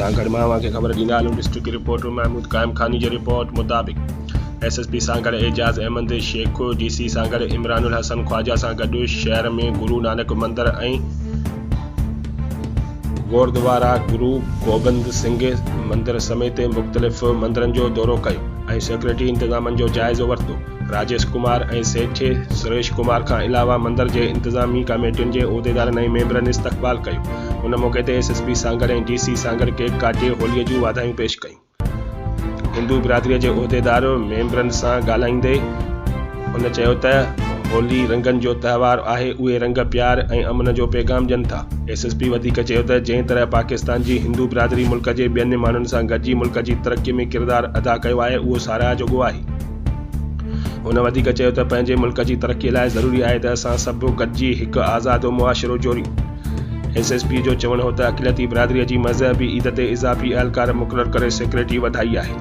سانگهڙ مان اوهان کي خبر ڏيندا هلون ڊسٽرڪٽ رپورٽر محمود قائم خاني جي رپورٽ مطابق S S P Sanghar Ejaz Ahmed Shaikh D C Sanghar Imran ul Hassan Khawaja سان گڏ شهر ۾ گرو نانڪ مندر ۽ گوردوارا گرو گوبند سنگهه مندر سميت مختلف مندرن جو دورو ڪيو ۽ سيڪيورٽي انتظامن جو جائزو ورتو. راجيش ڪمار ۽ سيٺ سريش ڪمار کان علاوه مندر جي انتظامي ڪميٽين جي عهديدارن ۽ ميمبرن استقبال ڪيو. ان موقعي تي S S P Sanghar ۽ D C Sanghar cake ڪاٽي هولي جون واڌايون پيش ڪيون. هندو برادري جي عهديدار ميمبرن سان ڳالهائيندي هن چيو ته هولي رنگن جو تهوار آهي اهي رنگ پيار ۽ امن جو پيغام ڏين ٿا. ايس ايس پي وڌيڪ چيو ته جنهن طرح پاڪستان جي هندو برادري ملڪ جي ٻين ماڻهن سان گڏجي ملڪ جي ترقي ۾ ڪردار ادا ڪيو آهي اهو ساراهه جوڳو آهي. هن وڌيڪ چيو ته پنهنجي ملڪ جي ترقي لاء ضروري آهي ته اسان سڀ گڏجي هڪ آزاد معاشرو جوڙيون. ايس ايس پي جو چوڻ هو ته اقليتي برادري جي مذهبي عيد تي اضافي اهلڪار مقرر ڪري سيڪيورٽي وڌائي آهي.